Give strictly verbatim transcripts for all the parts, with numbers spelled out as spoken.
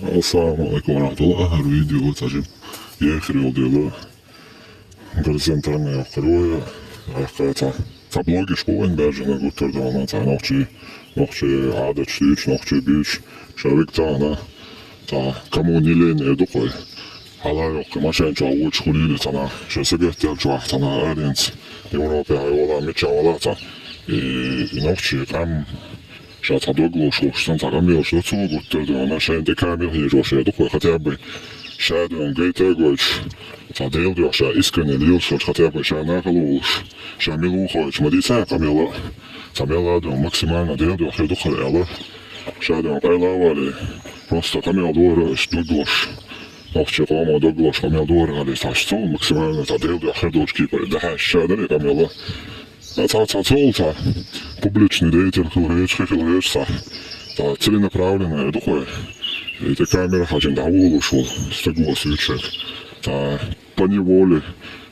Ассаламу алейкум ва рахматуллах. ХӀара видео цхьа жим ехар йолу дела. Горизонтально йоккхур ву я. Ахка цхьа, цхьа блогерш бу вайн баьржина гуттар а дона, цхьа нохчий, нохчий Ӏадаташ дуьйцуш, нохчий буьйцуш, ша вик цхьана, цхьа кому не лень эр ду-кх вай. Хьала йоккху машен чохь вочу хуьлийла цхьана, ша сагатделчохь цхьана аренца, Европе хьайвала, мичча вала цхьа. И, и нохчий къам ша цхьа дог луш волуш санна, цхьа къамелаш до цо гуттар а дона, шайна тӀе камера хьежош эр ду-кх вай, хотя бы ша дона гайта а гойтуш, цхьа Делан дуьхьа ша искренне лелаш волчу, хотя бы ша нахала волуш, ша мила ву хойтуш ма дийца къамела, цхьа мела а дона максимально Делан дуьхьа хир ду-кх хӀара аьлла. Ша дона къайла а валий, просто къамел дора аша дог луш, нохчий къомо дог луш къамел дора аьлла, цхьа аш цул максимально цхьа Делан дуьхьа хир долчу кепара дахьаш ша дара и къамела. Цхьа, цхьа, цхьа цул цхьа публичный деятель хила везаш, хи хила везаш цхьа, цхьа целенаправленно эр ду-кх вай. И тӀе камера хьаьжжина дӀаволуш волу стаг ву ас вуьйцуш верг. Цхьа поневоле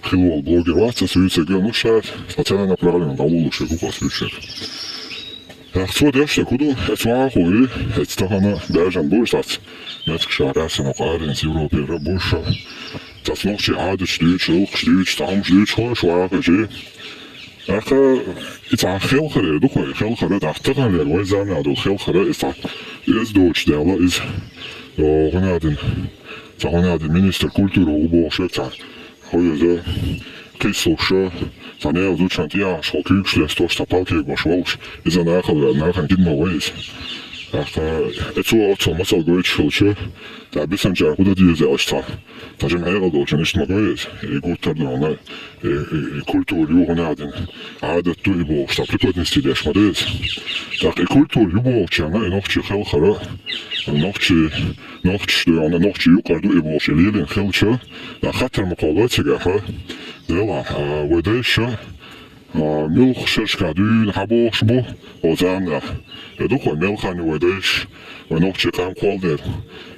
хила волу блогер вац ас вуьйцург, ну ша цхьа целенаправленно дӀаволуш верг ву-кх ас вуьйцуш верг. ТӀаккха цо деш дерг хӀун ду, эцу вахахуьй, эцу тахана баьржина бу ша цхьацца меттигаш, ша къаьсттина къаренца Европера бу ша. Цхьацца нохчий Ӏадаташ дуьйцуш, гӀуллакхаш дуьйцуш, цхьа хӀумаш дуьйцуш хьо шу вахахуьй. ТӀаккха и цхьа хелхар эр ду-кх вай, хелхар а, тӀаккха таханлера вайн заманахь долу хелхар а, иза цхьа, иза доцуш даьлла иза. О, гӀуна а дина, цхьа гӀуна а дина министр культуры ву бохуш верг цхьа, хӀу иза, кхиссалуш, цхьа нехан зудчунна тӀехьашха куьйгаш лестош, цхьа палкегош волуш, иза нахала ваьлла, нахана кидано вай иза. ТӀаккха эцо оццул масал гойтуш хилча, тӀаккха бисанчара хӀун дан деза аьлча цхьа, цхьа жима хьекъал долчунна иштта ма гой иза, и гуттар а дона, и, и, и культура ю, гӀуна а дина, Ӏадат ду и бохуш, цхьа преподнести деш ма ду иза. ТӀаккха и культура ю бохучарна и нохчий хелхар а, нохчий, нохчаш дона, нохчий юкъара ду и бохуш и лелийна хилча, тӀаккха хаттар ма кхоллой цигахь, делахь, а, вай дайша, а, муьлхха шерашкахь дуьйна хьан бохуш бу оцу заманахь? Эр ду-кх вай, мел хан ю вай дайша, вай нохчий къам кхолладер.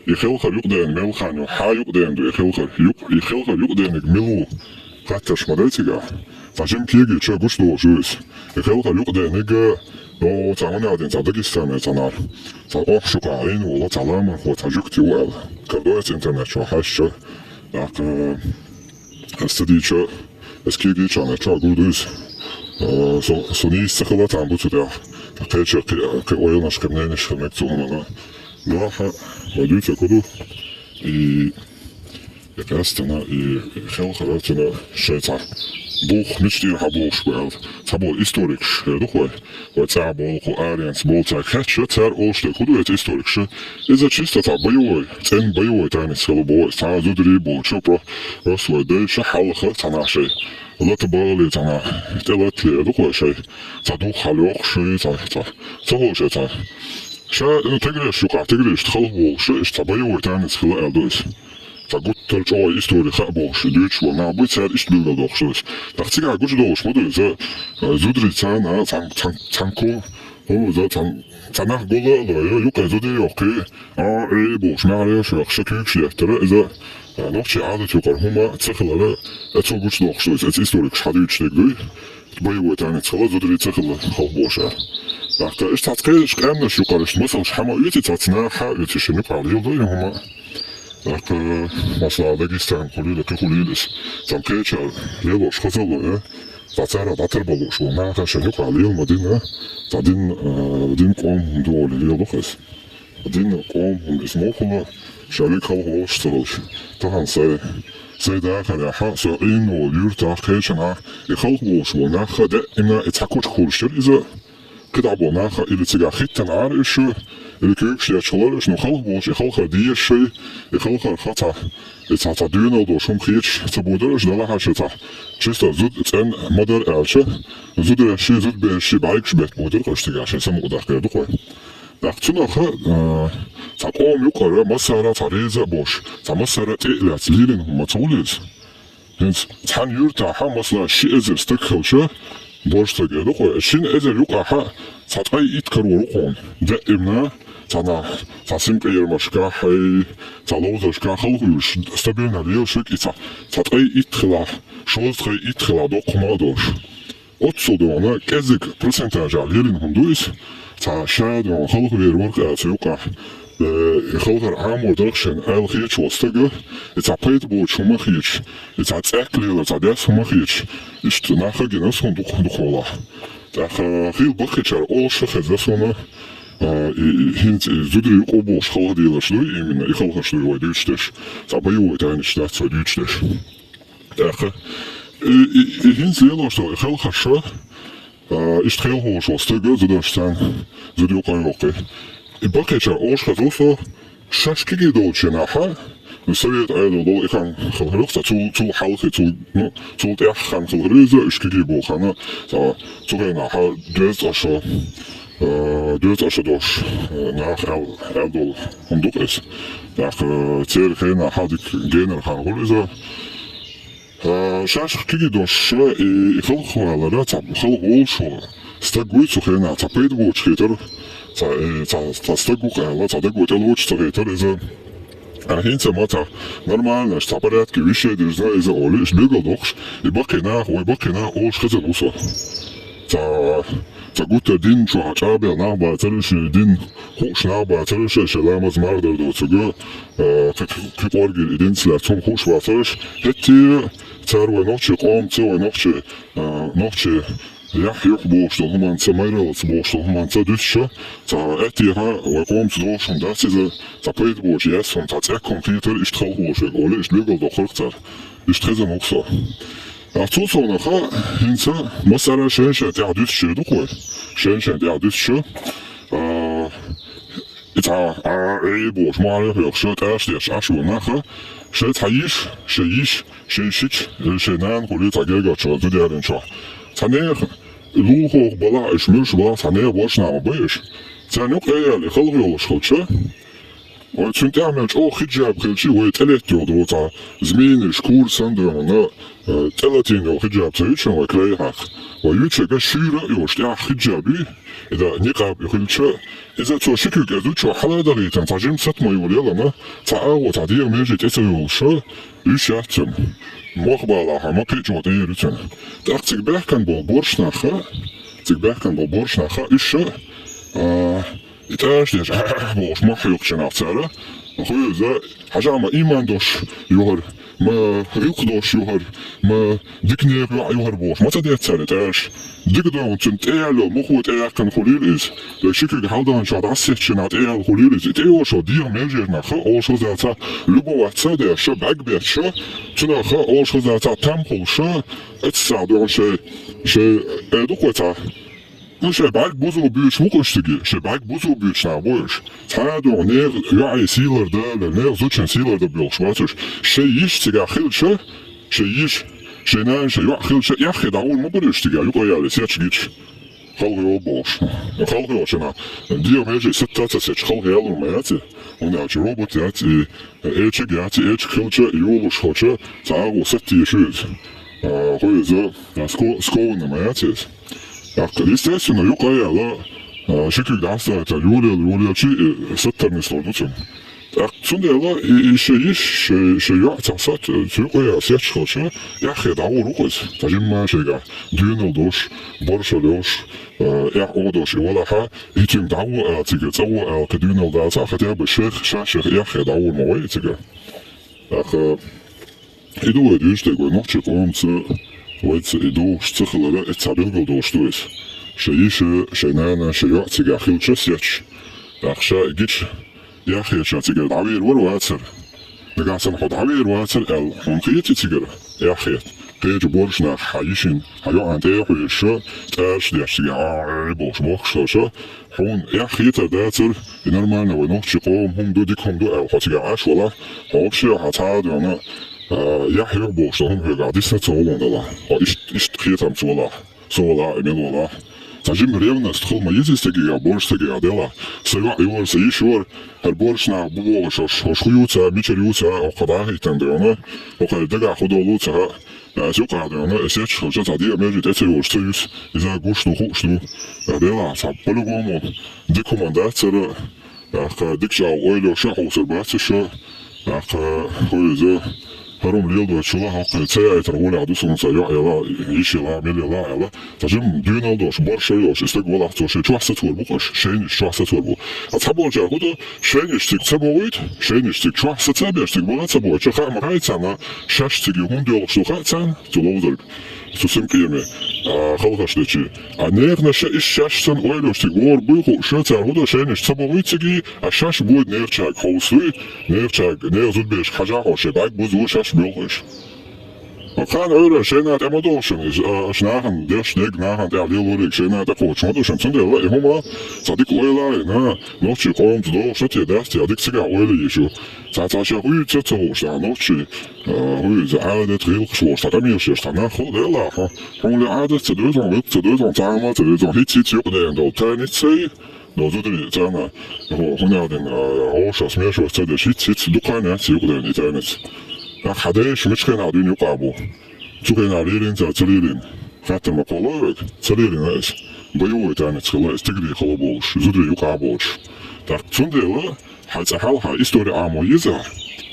И хелхар юкъадеана мел хан ю, хьан юкъадеана ду и хелхар? Юкъ-, и хелхар юкъадеаниг мила ву? Хаттарш ма дай цигахь. Цхьа жима кегийча гучудолуш ю иза. И хелхар юкъадеаниг, о, цхьа гӀуна а дина, цхьа Дагестанера цхьа нах, цхьа охьа шукъа Ӏийна волу цхьа ламанхо, цхьа жуьгти ву аьлла, карадойту интернет чохь хьаьжча. ТӀаккха ас ца дийча, ас кегийча, чохь гур ду иза. Э, со, со нийса ца хилла цхьаьна бу цу тӀехь. Кхеча кхи, кхи ойланаш, кхи мненеш хила мега цу хӀуманна. Нохчаша, вай дуьйцург хӀун ду? И, и къаьсттина, и хелхар а цуьнан шайн цхьа бух мича тӀера хьан бохуш бу аьлла. Цхьаболу историкаш, эр ду-кх вай, вай цӀахь болу, кху аренца болу, цаьрга хаьттича, цара олуш дерг хӀун ду эцу историкаша? Иза чисто цхьа боевой, цӀена боевой танец хила боху иза, цхьа а зударий а болчу, про-, просто вай дайша хьалха цхьа нах шайн лата балале, цхьа нах тӀелатале, эр ду-кх вай, шайн цхьа дух хьалайоккхуш, шайн цхьа, цхьа, ца ховшу цхьа. Ша, ну, тигреш юкъахь, тигрешна халхаболуш, иштта цхьа боевой танец хила аьлла ду иза. Цхьа гуттар а чӀогӀа истори хаа болуш дуьйцуш болу нах бу, цара иштта билгалдоккхуш ду иза. ТӀаккха цигахь гучудолуш ма ду иза, э, зударий царна, а, цхьан, цхьан, цхьанко, хӀу, иза цхьан, цхьа нах гул а лой, юкъе зуда а йоккхий, а, э, бохуш, маьхьарий а шоьхуш, куьйгаш еттара, иза, э, нохчийн Ӏадат юкъара хӀума ца хилара, э, цо гучудоккхуш ду иза, эцу историкаша хьадуьйцуш дерг дуй. Боевой танец хила, зударий ца хила, халхаболуш а. ТӀаккха иштта цхьацца кхечу къаьмнаш юкъара иштта масалш хьан ма оьций, цхьацца наха хьан а оьций, шайн юкъахь леладо и хӀума. ТӀаккха, масала, Дагестан хуьлийла, кхин хуьлийла иза. Цхьана кхечара лелош хазалло, э? Цхьа цара дӀатарбан лууш волу наха шайн юкъахь лела ма дина, цхьа дин, э, дин, къоман хӀума ду олий лело-кх иза. Дин, къоман хӀума иза муха хуьлу, ша вик халхаболуш ца хилча. Тахана сайн, сайн дахарехь, со Ӏийна волу юьртахь, кхечанхьа, и халхаболуш болу нах даимна и цхьа кучу хуьлуш яра иза. КхидӀа болу нах или цигахь хӀиттина Ӏара уьш, или куьйгаш етташ хилара уьш, ну, халхаболуш, и халхар дезаш шай, и халхарх цхьа, и цхьа, цхьа доьналла долуш хӀума хеташ ца бодара уьш, делахь а шайн цхьа чисто зуда цӀена ма дара аьлча, зударшший, зудабершший бӀаьргаш бетта бодара уьш цигахь, шайн самукъадаккхар ду-кх вай. ТӀаккха цунах, а, цхьа къоман юкъара массара а цхьа реза а болуш, цхьа массара а тӀе а лаьцна лелийна хӀума ма ца хуьлу иза. ХӀинца цхьана юьртахь, масала, ши эзар стаг хилча, божаршка эр ду-кх вай, шина эзар юкъахь цхьа ткъе итт карор ву хьуна. Даимна цхьа нах, цхьа синкъерамашкахь, цхьа ловзаршкахь халхавуьйлуш, стабильно лелаш верг и цхьа, цхьа ткъе итт хилахь, шовзткъе итт хилахь доккха хӀума а долуш. Оццул дона кӀезиг процентажа лелийна хӀума ду иза, цхьа ша дона халхавер вара аьлла цу юкъахь, Э, и халхар Ӏамор дарх шен аьлла хеташ волу стага, и цхьа пайда боцуш хӀума хеташ, и цхьа цӀаьхха лелар, цхьа дес хӀума хеташ, иштта нах а гина ас хӀума дукха, дукха волахь. ТӀаккха хила баккхийчара олуш а хеза суна, а, и, и хӀинца и зударий юкъа болуш халхаделаш дуй, именно и халхаш дуй вай дуьйцуш дерш. Цхьа бай вай тайнаш дац вай дуьйцуш дерш. ТӀаккха и, и, и хӀинца лелош долу и халхаш, а, иштта хелхолуш волу стага зударшца, зуда юкъа а йоккхий. И баккхийчара олуш хеза со, шаьш кегий долчу хенахь, ну, совет Ӏедал долу и хан хилла хир ю-кх, цул, цул хьалхе, цул, ну, цул тӀаьхьа хан хилла хир ю иза, уьш кегий болу хан, цу, цу хенахь дезткъа шо, а, дезткъа шо долуш, а, нах аьл-, аьлла долу хӀума ду-кх иза. ТӀаккха, а, церан хенахь дика генара хан хуьлу иза. А, шаьш кегий долуш, и, и халхавалара, цхьа халхаволуш волу стаг вуй цу хенахь, цхьа пайда боцуш хетара, цхьа, э, цхьа, цхьа стаг ву-кх аьлла, цхьа даго тӀелоцуш ца хетара иза. А хӀинца ма цхьа нормально, цхьа порядке висший дирзина иза олий, иштта билгалдоккхуш, и баккхий нах, вай баккхий нах олуш хезна ву со. Цхьа, цхьа гуттар дин чохь чӀагӀбелла нах бацара, шен дин хууш нах бацара, шен, шен ламаз мардар доцург, а, кхи, кхи, кхи кӀоргера и динца лаьцна хӀума хууш бацара, хӀетте а цара вай нохчийн къомца, вай нохчийн, а, нохчийн яхь-юхь бохуш долу хӀуманца, майраллица бохуш долу хӀуманца дуьсуш, цхьа аьттехьа вай къомца долуш хӀума дац иза, цхьа пайда боцуш яц хӀума, цхьа цӀаьхха хӀума хетара, иштта халхаволуш верг олий, иштта билгалдоккхура-кх цара. Иштта хезна ву-кх со. ТӀаккха цул совнаха хӀинца массара шен-шен тӀехь дуьсуш ду-кх вай. Шен-шен тӀехь дуьсуш, а, и цхьа а, э, бохуш, мохь а хьоькхуш, тӀаш деш Ӏаш волу нах, шайн цхьа йиша, шайн йиша, шайн йишича, шайн нана хуьлий цхьа гергара чохь, зуда ялийначохь. Цхьа нехан лулахо балахь, уьш муьлш балахь, цхьа нехан борша нах ма бу уьш. Царна юкъа яьлла и халха йолуш хилча, вай цуьнан тӀехь мел чӀогӀа хиджаб хилча, вай тӀелетта йолу ду цхьа змийнаш, кура санна ду хьуна, э, тӀелатийна йолу хиджаб ца ю шуна вай крайхьакха. Вай юьйцург шуьйра а йолуш тӀехь хиджаб ю, и да никъаб ю хилча, иза цо ши куьг эзу чохь хьала а дахийтина, цхьа жима сатма юхур ялана, цхьа агӀо, цхьа дегӀан меже тӀе ца йолуш, уьш яц цуьнан. Мох балахь, ма кхин а чӀогӀа тӀера ю цуьнан. ТӀаккха цига баьхкина болу борша нах, цига баьхкина болу борша нах, уьш, а, и тӀаш деш, бохуш, мохь хьоькхучу нах цара, хуьйза, хьажа ма ийман долуш юхур, ма гӀиллакх долуш юхур, ма дика нехан йоӀ юхур бохуш, ма ца деттара цара и тӀаш. Дика догӀу цуьнан тӀеяьлла йолу мохо тӀеяьккхина хуьлийла иза. Вай ши куьг хьаладаханчохь дӀасаьхкинчу нах тӀеяьлла хуьлийла иза. И тӀейолуш йолу дегӀан меже нах, олуш хаза ца, любовать ца деш, бӀаьрг бетташ, цу нах, олуш хаза ца, там хуьлуш, эццахь догӀу шайн, шайн, э, ду-кх вай цхьа. Ну, шайн бӀаьрг бузо буьйцуш бу-кх уьш цига, шайн бӀаьрг бузо буьйцуш нах бу уьш. Цхьа а догӀу нехан йоӀе сий лардан, нехан зудчун сий лардан боьлхуш бац уьш. Шайн йиша цигахь хилча, шайн йиша, шайн нана, шайн йоӀ хилча, эххе дӀагӀур ма бара уьш цигахь, юкъа а яьлла, сеташ гича. Халха йо бохуш. Халха йолчу нах, дегӀан меже сатта а ца сеташ, халха ялур ма яц и. ХӀунда аьлча робот яц и, эчиг яц и, эчиг хилча, йолуш хилча, цхьа агӀо сатта езаш ю иза. А, хӀун иза, а, ско-, скованный ма яц иза. ТӀаккха, естественно, юкъа а яьлла, а, ши куьг дӀасадаьлча, юлел, юлелчи, э, саттар нислур ду цунна. ТӀаккха цундела и, и шайн йиша, шайн, шайн йоӀ цхьа сат, э, цу юкъа а яьлла сетташ хилча, эххе дӀагӀур ву-кх иза. Цхьа жимма шайгахь доьналла долуш, боршал йолуш, э, эхь а долуш и валахьа, и цуьнга дӀагӀо ала цига, цӀа гӀо ала кхин доьналла дацахь, хотя бы шех, ша-шех эххе дӀагӀур ма вай и цига. ТӀаккха, и ду вай дуьйцуш дерг, вай нохчийн къомаца, вайца и догӀуш ца хилара, эццахь билгал долуш ду иза. Шайн йиша, шайн нана, шайн йоӀ цигахь хилча сетташ. ТӀаккха ша и гича, эххе ша цигара дӀавер вара вацара. Нагахь санна хьо дӀавер вацара аьлла, хьуна хета и цигара эххе? Кхечу борша нах хьан йишин, хьан йоӀан тӀе а хьоьжуш, тӀараш деш цигахь а, а, а бохуш бохкуш хилча, хьуна эхь хетар дацара, и нормально вай нохчийн къоман хӀума ду, дика хӀума ду аьлла, хьо цигахь Ӏаш валахь, хьо вообще хьан цхьа а дуьйна, а, яхь юхабохуш долу хӀума хьоьгахь дисна ца гӀуллун далахь. Хьо иштта, иштта кхетамца валахь, со валахь, Эмин валахь. Цхьа жима ревность хила ма еза стагехь, борша стагехь делахь. Сан йоӀ йора, сан йиша йора, хӀара борша нах бу бохуш, хӀорш, хӀорш хӀун ю ца, мичара ю ца, хӀокху дӀа а хӀиттина дуьйна, хӀокху дагахь хӀун долу ца хаьа. Аса юкъахь дуьйна, и сетташ хилча цхьа дегӀан меже тӀе ца йолуш ца юьсу, иза гуш ду, хууш ду. Делахь, цхьа по-любому дика хӀуманна дацара, тӀаккха дика чӀагӀо ойла йолуш а хьовсур бац ша, тӀаккха хӀун иза, Паром леладойташ валахь, хӀокху ца яйтар гӀолехь ду суна, сан йоӀ яла, йиша яла, мила яла аьлла. Цхьа жимма доьналла долуш, бархӀ шо йолуш, и стаг валахь, цо шен чохь сацор бу-кх уьш, шайнаш чохь сацор бу. Ткъа цхьаболчара хӀун до, шайнаш цига ца богӀуьйту, шайнаш цига чохь саца а беш, цига баха а ца богӀуьйту, хаа ма хаьа царна, шаьш цига хӀунда йолуш ду хаьа царна, цу ловзарг, цу синкъеме, а, халхаш дечи. А неханаша иштта шаьш санна ойла йолуш цига вогӀур буй хууш, цара хӀун до, шайнаш ца богӀуьйту цига, а шаьш бода нехачаьрга хьовсуй, нехачаьрга, нехан зудаберашка хьажахь, шайн бӀаьрг бузо шаьш боьлхуш. Ткъа кхана Ӏуьйранна шайна тӀе ма догӀу шуна, иза, а, аша нахана деш дерг, нахана тӀехь лелориг шайна тӀе кхочуш ма ду шуна. Цундела и хӀума ца дика ойла а йина, нохчийн къомца догӀуш ду те, дац те, а дика цигахь ойла йиш ю. Цхьа, цхьа шен хуьйцу ца хууш, цхьа нохчийн, а, хуьйцу, Ӏадат, гӀиллакхаш волуш, цхьа къамелаш еш, цхьа нах хуьлу делахь, хьуна Ӏадат ца доьзу, гӀиллакх ца доьзу, цхьа Ӏамал ца доьзу, хӀинца, хӀинца юкъадеана долу тайница сай, но зударий царна, хӀу-, хӀунда аьлла, а, хьошалгӀа смешалгӀа ца деш, хӀинца, хӀинца дукха хан яц юкъадеана и тайница. ТӀаккха хьан дайша мичахь хенахь дуьйна юкъахь бу? Цу хенахь лелийна цара, ца лелийна? Хаттар ма кхолло вайга, ца лелийна иза. Боевой тайница хилла иза, тигрий хало болуш, зударий юкъахь а боцуш. ТӀаккха цундела хьайн цӀа хьалха истори Ӏамо еза,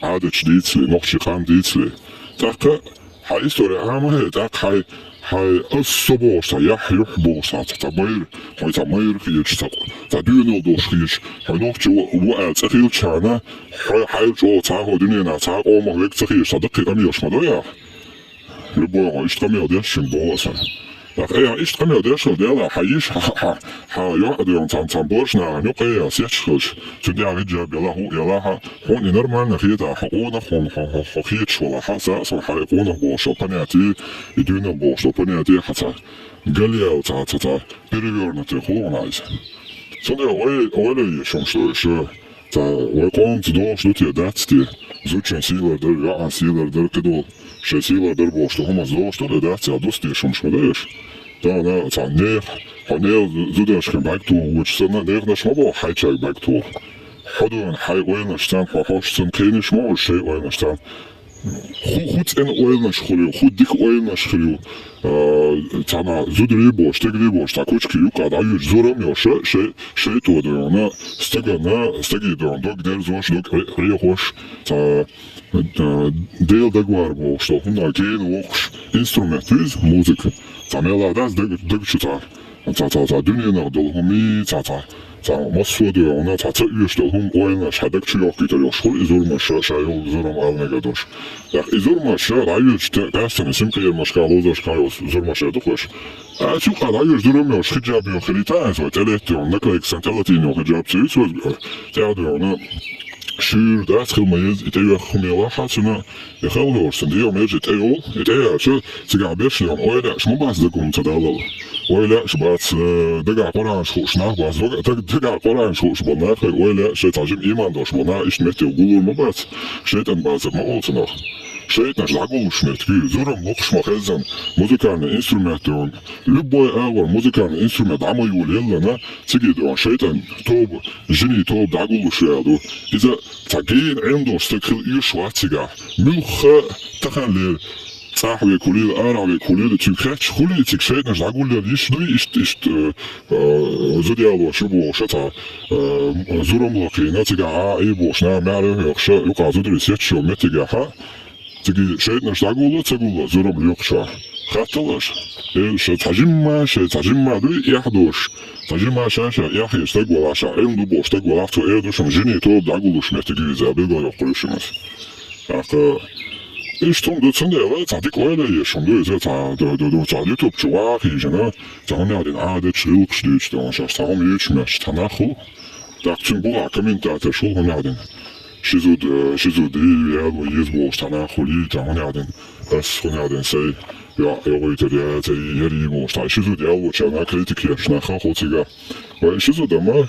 Ӏадаташ дийцале, нохчийн къам дийцале. ТӀаккха хьайн истори Ӏама хӀе, тӀаккха хьайн, хьайн ас со бохуш, цхьа яхь юьхь бохуш, цхьа, цхьа, цхьа майра, хьо цхьа майра хеташ, цхьа, цхьа доьналла долуш хеташ, хьо нохчо ву аьлла цӀе хилчахьана, хьо хьайла чӀогӀа цхьа хьо дуьненахь цхьа къомах верг ца хеташ, цхьа даккхий къамелаш ма до яхь. Любой хьо иштта къамел деш шуна боху аса. ТӀаккха айхьа иштта къамел деш хила дела, хьан йиша, хьан, хьан, хьан йоӀ а дуьйна цхьана, цхьана божаршна юкъе а сеташ хилча, цу тӀехь хӀиджаб ялахь, хӀуъа ялахь, хьуна и нормально хета, хьо къонах, хьуна хьо, хьо, хьо хеташ валахь, са, аса хьан и къонах бохуш йолу понятие, и доьналла бохуш йолу понятие хьан цхьа галъяьлла цхьа, цхьа, цхьа перевёрнутый хуьлу хьуна иза. Цундела ой-, ойла еш хӀумаш ду шу. Цхьа вай къомца догӀуш ду те, дац те? Зудчун сий лардар, йоӀан сий лардар, кхидолу шайн сий лардар бохуш ду хӀуманца догӀуш ду те, дац те? Дус деш хӀумаш ма деш. Тахана цхьа нехан, хьо нехан зу-, зударшкахь бӀаьрг тухуш санна, неханаш ма боху хьайчаьрга бӀаьрг туху. Хьо дуьйна хьайн ойланаш царна, хьо хьош санна, кхенаш ма олуш шайн ойланаш царна. ХӀу, хӀу цӀена ойланаш хуьлу, хӀу дика ойланаш хуьлу, а, цхьана зударий бохуш, стегарий бохуш, цхьа кучки юккъа дӀаюьйцуш зурам йолуш, шай, шайтӀа дуьйна, стагана, стаге дуьйна, дог дерзош, дог Ӏе-, Ӏехош, цхьа, а, Дела дагавар бохуш, со хӀунда гена воккхуш, инструмент виза, музыка. Цхьа мелла дац даг-, даг чу цхьа. Цхьа, цхьа, цхьа дуьненах долу хӀумий, цхьа, цхьа, цхьа массо а дуьйна, цхьа ца оьшу долу хӀума ойланаш хьан даг чу йохкуьйтур йолуш хуьлу и зурамаш, ша йолу зурам ала мегар долуш. ТӀаккха и зурамаш дӀаюьйцуш, тӀе-, къаьстина синкъерамашкахь, ловзаршкахь йолу зурамаш ду-кх уьш. А, цу юкъа дӀаюьйцуш зурам йолуш хиджаб йоху хилийта, аса вай тӀелетта йолу, наклейка санна тӀелатийна йолу хиджаб ца юьйцу вайга, тӀаьхьа дуьйна. Шуьйра дац хила ма еза, и тӀейоьхна хӀума елахь а цуьнан, и хала хӀорш цуьнан дегӀан меже тӀейолу, и тӀеяьлча, цигахь беш йолу ойла еш ма бац дагахь хӀума ца даллал. Ойла еш бац, э, дагахь Къуръанаш хууш нах бац, даг-, даг-, дагахь Къуръанаш хууш болу нах, хай ойла еш, шайн цхьа жима ийман долуш болу нах, иштта меттиг гуллур ма бац, шайтӀан базар ма олу цунах. ШайтӀанаш дӀагуллуш меттиг ю, зурам локхуш ма хеззан, музыкальный инструмент ю, любой агӀор музыкальный инструмент дӀа ма юлаеллана, цига дуьйна шайтӀан тоба, жинийн тоба дӀагуллуш ваьлла ду. Иза цхьа гена Ӏилма долуш стаг хила оьшуш вац цигахь. Муьлхха таханлера цӀахь векулийла, арахь векулийла, цуьнга хетташ хуьлий, цига шайтӀанаш дӀагулъяла йиш дуй, иштта, иштта, э, э, зуда ялош ю бохуш, цхьа, э, зурам лакхийна, цигахь а, и бохуш, нах маьӀара хьоькхуш, юкъахь зударий сетташ йолу меттигехь, цига шайтӀанаш дӀагулло, ца гулло, зурам лоькхуш. Хаттал аша? Э, ша цхьа жимма, ша цхьа жимма дуй, эхь дош. Цхьа жимма ша, ша эхь еш стаг валахь, ша Ӏилма ду бохуш стаг валахь, цо эр ду шуна, жинийн тоба дӀагуллуш меттиг ю иза, билгал йоккхур ю шуна. ТӀаккха иштта хӀума ду, цундела цхьа дика ойла еш хӀума ду иза, цхьа ду, ду, ду, цхьа YouTube чу ваха хьийжина, цхьа хӀума яхь дина Ӏадаташ, гӀиллакхаш дуьйцуш, тахана шаьш цхьа хӀума юьйцуш моьттуш цхьа нах хуьлу. ТӀаккха цуьнан бухахь комментаторш хуьлу хӀума яхь дина. Ши зуда, э, ши зуда яло еза бохуш цхьа нах хуьлий, цхьа хӀума яхь дина. Ас хӀума яхь дина сай йоӀ йогӀуьйтур яц, ай, яр ю бохуш, цхьа ши зуда ялочарна критика еш нах хуьлу цигахь. Вай ши зуда ма,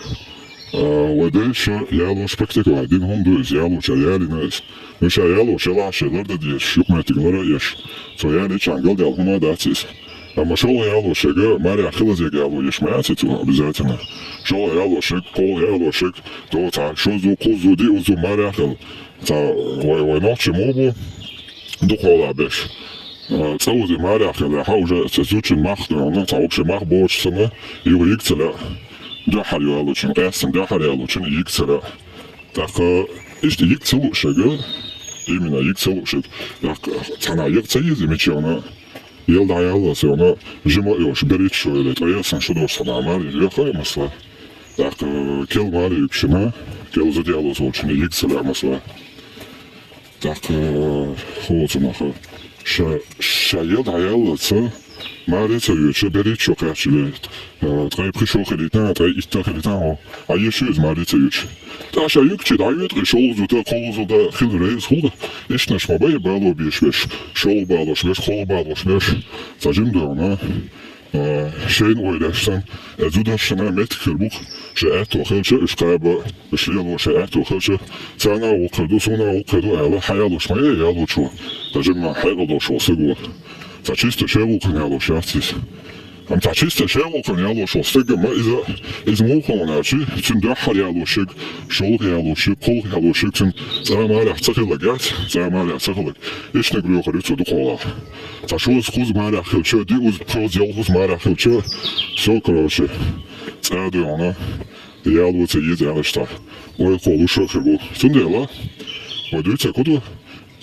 а, вай дайша ялош практиковать дина хӀума ду иза, ялочара ялийна иза. Ну, ша ялош ялахь, шайн лардан дезаш, юкъаметтиг лар а еш. Цо ялийчахьана галдаьлла хӀума дац иза. Амма шолгӀа ялош ерг марехь хила еза яло еш ма яц иза обязательно. ШолгӀа ялош ерг, кхоалгӀа ялош ерг, то цхьа шозза, кхузза, диъазза марехь хила. Цхьа вай, вай нохчий муха бу дукха хьолахь беш. А, цкъа уза марехь хилахь, уже цхьа зудчун мах дуьйна, цхьа вообще мах боцуш санна, юха йига ца лаьа. Дуьххьара ялочун, къаьстина дуьххьара ялочун йига ца лаьа. ТӀаккха иштта йига ца лууш ерг, Именно йига ца луш, тӀаккха цхьаннахьа йига ца йиза мича йоӀна, ел дӀаяллалца йоӀна, жима а йолуш, берхӀитта шо йолу, ткъе ялх сан шо долуш цхьаннахьа маре йоьхна а масала, тӀаккха кел маре юьгучунна, кел зуда яллалц волчунна йига ца лаьа масала. ТӀаккха хӀоца наха ша, ша ел дӀаяллалца, маре ца йоьдуш, берхӀитта шо кхаьччале, ткъе пхи шо хилийтина, ткъе итт хилийтина, хьо, а еш ю иза маре ца йоьдуш. ТӀаккха ша юьгучу дӀайоьду, и шолгӀа зуда, кхоалгӀа зуда хила реза хуьлу. Ишттанаш ма бай, бало беш берш, шолгӀа балош берш, кхоалгӀа балош берш, цхьа жима догӀна. Шайна ойла еш санна, э, зударшна меттиг хир бу-кх, шайн аьтто хилча, уьш кхаба, уьш лело шайн аьтто хилча, царна а гӀуллакх хир ду, суна а гӀуллакх хир ду аьлла, хьаялош ма яй ялочо, даже ма хьекъал долуш волу стаг ву. Цхьа чисто шайн гӀуллакхана ялош яц иза. Амма цхьа чисто шайн гӀуллакхана ялош волу стагана ма иза, иза муха ву аьлча, цуьнан дуьххьара ялош ерг, шолгӀа ялош ерг, кхоалгӀа ялош ерг, цуьнан цкъа а марехь ца хилларг яц, цкъа а марехь ца хилларг. Ишттаниг лоьхур ю цо дукха гӀолахь. Цхьа шозза кхузза марехь хилча, диъазза, пхоьазза, ялхазза марехь хилча, всё, короче, цкъа а догӀна, яло ца еза аьлла цхьа ойла кхоллалуш а хир бу. Цундела вай дуьйцург хӀун ду,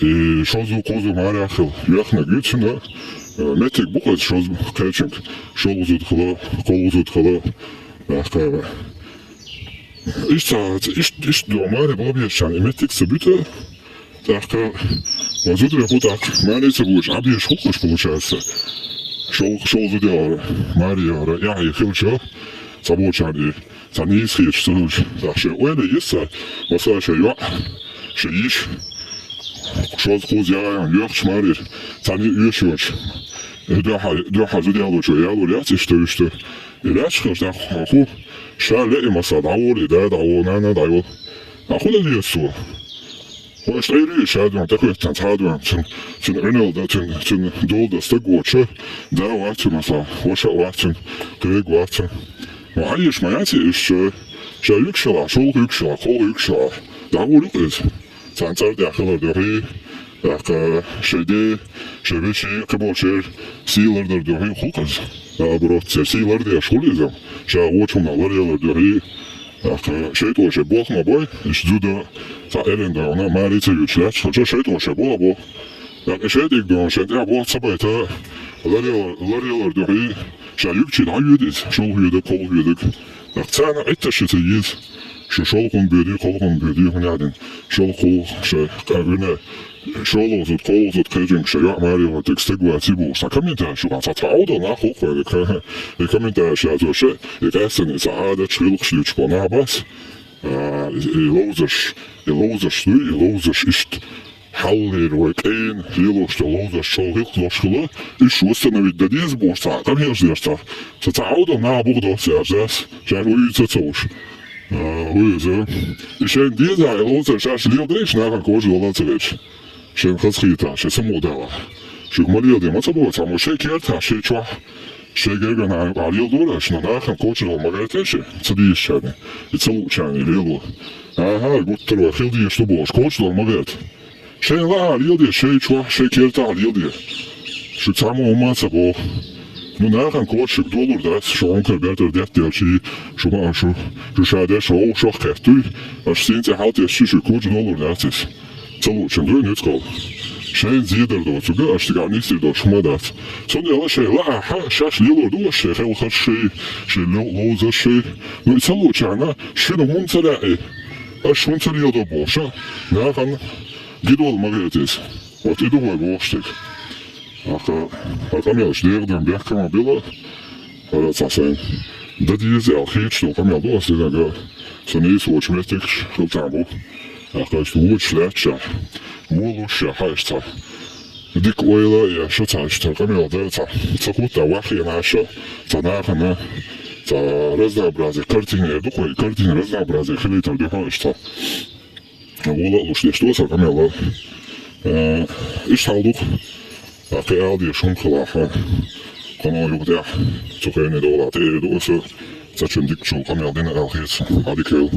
и шозза, кхузза марехь хила йоьхнарг ю, цуьнан, э, меттиг бу-кх иза шозза кхечуьнга, шолгӀа зуда хила, кхоалгӀа зуда хила, баьхкара. Иштта, иштта, иштта догӀу маре бала безачарна и меттиг ца буьту, тӀаккха вайн зударий хӀун тӀаккха маре ца боьдуш, Ӏа безаш хӀун хилча получается? ШолгӀа, шолгӀа зуда яра, маре яра, яхье хилча, цхьаболчарна и, цхьа нийса хеташ ца хилча, тӀаккха шайн ойла йиса, масала, шайн йоӀ, шайн йиша, шозза, кхузза яхье йоьхча марера, цхьа нийса оьшуш йоцуш, дуьххьара, дуьххьара зуда ялочо ялор яц иштта, иштта. И лаьтташ хилча, тӀаккха хӀун, ша лаьа, масала, дӀаволий, да дӀаволу, нана дӀайолу. А хӀун дан деза цо? Вайша тӀера ша дуьйна тӀехӀоьттина, цхьа а дуьйна, цуьнан, цуьнан Ӏуьналла дан, цуьнан, цуьнан дола дан стаг воцуш, да вац цуьнан, масала, ваша а вац цуьнан, кхериг вац цуьнан. Ма Ӏа еш ма яц иза, ша, ша юьгуш хилахь, шолгӀа юьгуш хилахь, кхоалгӀа юьгуш хилахь, дӀаволуш ву-кх иза. Царна цӀарна тӀехь хилар дуьхьий, тӀаккха шайн ден, шайн вешин, кхиболчеран сий лардар дуьхьий хуьлу-кх иза. Наоборот, церан сий лардеш хуьлу иза. Ша вочу хӀуманах ларъялар дуьхьий, тӀаккха шайтӀо шайн болх ма бой, иштта зуда, цхьа элен догӀна, маре ца йоьдуш лаьтташ хилча, шайтӀо шайн болх бо. ТӀаккха и шайтӀе догӀна шайн тӀехь болх ца байта, ларъялар, ларъялар дуьхьий, ша юьгучу дӀайоьду иза, шолгӀа йоьдург, кхоалгӀа йоьдург. ТӀаккха царна Ӏитташ ца еза, шу шолгӀа хӀума боьдий, кхоалгӀа хӀума боьдий, хӀунда аьлла шолгӀа хӀума боьдий, хӀунда аьлла шолгӀа хӀума боьдий, шолгӀа зуда, кхоалгӀа зуда кхечуьнга шайн йоӀ маре йохуьйтург стаг вац и бохуш, цхьа комментарий шу, цхьа, цхьа Ӏовдал нах хӀокху вайна, и комментарий ша цо ша, и къаьстина, и цхьа Ӏадаташ, гӀиллакхаш дуьйцуш болу нах бац, а, и, и ловзарш, и ловзарш дуй, и ловзарш иштта. Хьаллера вай къена лелош долу ловзарш шолгӀа хӀилкха долуш хилла, уьш восстановить дан деза бохуш цхьа къамелаш деш цхьа, цхьа, цхьа Ӏовдал наха буха доцу аьлла, дас, шаьш вуьйцу ца вуш. А, вуьйцу. И шайна деза, и ловзар шаьш леладайча, нахана коча дола ца хеташ. Шайна хазахетахь, шайн самукъадалахь. Шуьга ма леладе ма ца боху, цхьаммо шайн кертахь, шайн чохь, шайн гергара нахана юкъахь леладора аша, но нахана коча дола ма гӀерта аша, ца дезачарна, и ца луучарна лело. Аха, гуттар а вай хила дезаш ду бохуш, коча дола ма гӀерта. Шайн лаахь леладе, шайн чохь, шайн кертахь леладе. Шуьга цхьаммо хӀумма а ца боху. Ну, нахана коча шуьга долур дац, шу гӀонкара бертара детта делчий, шу ма а шу, шу ша деш вовшах а кхеттуй, аша сийна цӀе хьалтесчи шуьга коча долур дац иза. Ца луучун дуй нуьцкъала. Шайна зедар доцург, аша цигахь нисдийр доцуш хӀума дац. Цундела шайн лаахь, шаьш лелор ду аша шайн хелхарш шай, шайн ло-, ловзарш шай. Ну, и ца луучарна, шуна хӀунда ца лаьа и? Аша хӀунда ца леладо бохуш, нахана гидол ма гӀерта иза. Вот и ду вай бохуш дерг. Аха, хӀара къамелаш дегӀадан бехкам а била, хӀара цхьа сайн дан деза аьлла хеташ долу къамел ду аса динарг, сан нийса волчу меттигаш хила там бу. Аха, иштта вочуш лаьтташ, вон луш а хьаьжча цхьа. Дика ойла а еш, цхьа иштта къамел дан цхьа, ца хӀуттахь ваххьенаш а, цхьа нахана, цхьа разнообразие, картина эр ду-кх вай, картина разнообразие хилийтар дуьхьал иштта. Вала а луш деш ду сан къамел. Э, иштта хьал ду-кх. Ткъа кхин ала дезаш хӀума хилахь, кхуьнан юха тӀехь, цу хенан долахь тӀе а ду аса, цхьа чун дикачул къамел дина аьлла хета сан. Хьан дика хила.